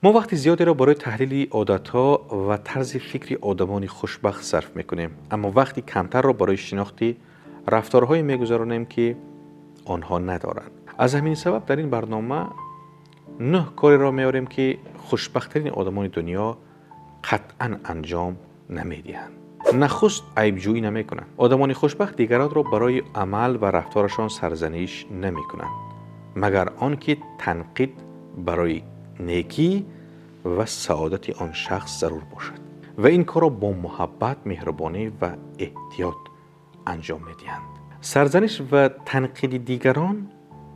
Мо вақти зиёдеро барои таҳлили одатҳо ва тарзи фикри одамони хушбахт сарф мекунем, аммо вақти камтарро барои шинохти рафторҳое мегузаронем, ки онҳо надоранд. Аз ҳамин сабаб дар ин барнома нӯҳ кореро меорем, ки хушбахттарин одамони дунё қатъан анҷом намедиҳанд. Нахуст, айбҷӯӣ намекунанд. Одамони хушбахт дигаронро барои амал ва рафторашон сарзаниш намекунанд, магар он ки танқид барои некӣ ва саодати он шахс зарур бошад, ва ин корро бо муҳаббат, меҳрубонӣ ва эҳтиёт анҷом медиҳанд. Сарзаниш ва танқиди дигарон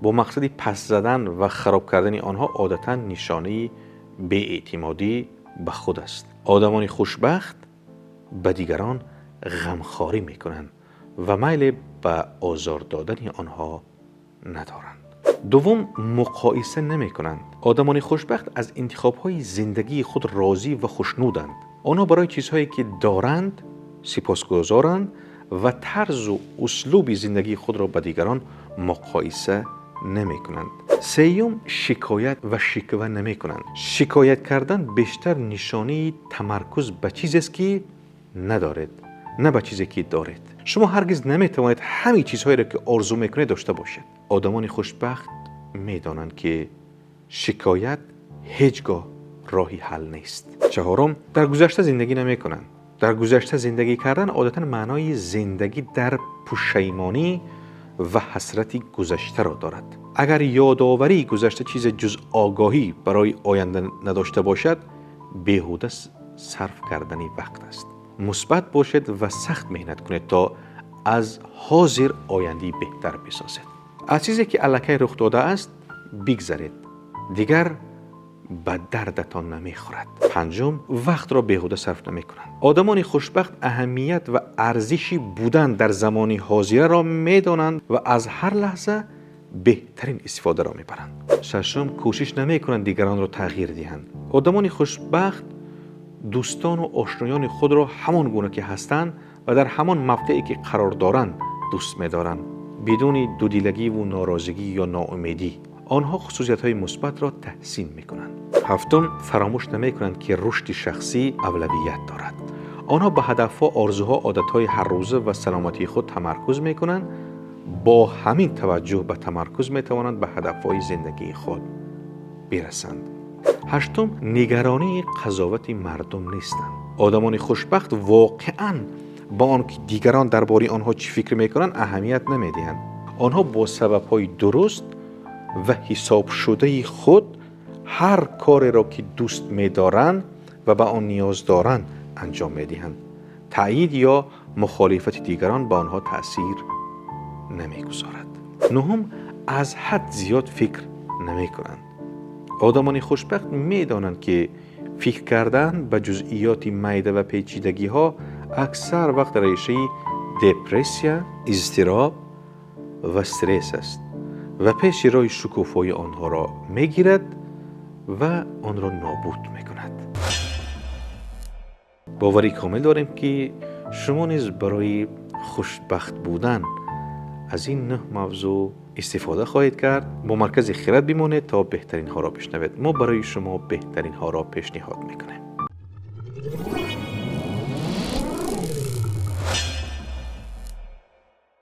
бо мақсади паст задан ва хароб кардани онҳо одатан нишонаи беэътимодӣ ба худ аст. Одамони хушбахт ба дигарон ғамхорӣ мекунанд ва майле ба озор додани онҳо надоранд. Дуввум, муқоиса намекунанд. Одамони хушбахт аз интихобҳои зиндагии худ розӣ ва хушнуданд. Онҳо барои чизҳое, ки доранд, сипосгузоранд ва тарзу услуби зиндагии худро ба дигарон муқоиса намекунанд. Сеюм, шикоят ва шиква намекунанд. Шикоят кардан бештар нишонаи тамаркуз ба чизест, ки надоред, на ба чизе, ки доред. Шумо ҳаргиз наметавонед ҳамин чизҳоеро, ки орзу мекунед, дошта бошед. Одамони хушбахт медонанд, ки шикоят ҳеҷ гоҳ роҳи ҳал нест. Чаҳорум, дар гузашта зиндагӣ намекунанд. Дар гузашта зиндагӣ кардан одатан маънои зиндагӣ дар пушаймонӣ ва ҳасрати гузаштаро дорад. Агар ёдоварии гузашта чизе ҷуз огоҳӣ барои оянда надошта бошад, беҳуда сарф кардани вақт аст. Мусбат бошед ва сахт меҳнат кунед, то аз ҳозир ояндаи беҳтар бисозед. Аз чизе, ки аллакай рух додааст, бигзаред, дигар ба дардатон намехӯрад. Панҷум, вақтро беҳуда сарф намекунанд. Одамони хушбахт аҳамият ва арзиши будан дар замони ҳозираро медонанд ва аз ҳар лаҳза беҳтарин истифодаро мебаранд. Шашум, кӯшиш намекунанд дигаронро тағйир диҳанд. Одамони хушбахт дӯстону ошноёни худро ҳамон гуна, ки ҳастанд, ва дар ҳамон мавқее, ки қарор доранд, дӯст медоранд, бидуни дудилагиву норозигӣ ё ноумедӣ. Онҳо хусусиятҳои мусбатро таҳсин мекунанд. Ҳафтум, фаромӯш намекунанд, ки рушди шахсӣ авлавият дорад. Онҳо ба ҳадафҳо, орзуҳо, одатҳои ҳаррӯза ва саломатии худ тамаркуз мекунанд. Бо ҳамин таваҷҷӯҳ ба тамаркуз метавонанд ба ҳадафҳои зиндагии худ бирасанд. Ҳаштум, нигаронии қазовати мардум нестанд. Одамони хушбахт воқеан ба он ки дигарон дар бораи онҳо чӣ фикр мекунанд, аҳамият намедиҳанд. Онҳо бо сабабҳои дуруст ва ҳисобшудаи худ ҳар кореро, ки дӯст медоранд ва ба он ниёз доранд, анҷом медиҳанд. Таъйид ё мухолифати дигарон ба онҳо таъсир намегузорад. Нуҳум, аз ҳад зиёд фикр намекунанд. Одамони хушбахт медонанд, ки фикр кардан ба ҷузъиёти майда ва печидагиҳо аксар вақт решаи депрессия, изтироб ва стресс аст ва пеши роҳи шукуфоии онҳоро мегирад ва онро нобуд мекунад. Боварӣ комил дорем, ки шумо низ барои хушбахт будан аз ин нӯҳ мавзӯъ истифода хоҳед кард. Бо Маркази Хирад бимонед, то беҳтаринҳоро бишнавед. Мо барои шумо беҳтаринҳоро пешниҳод мекунем.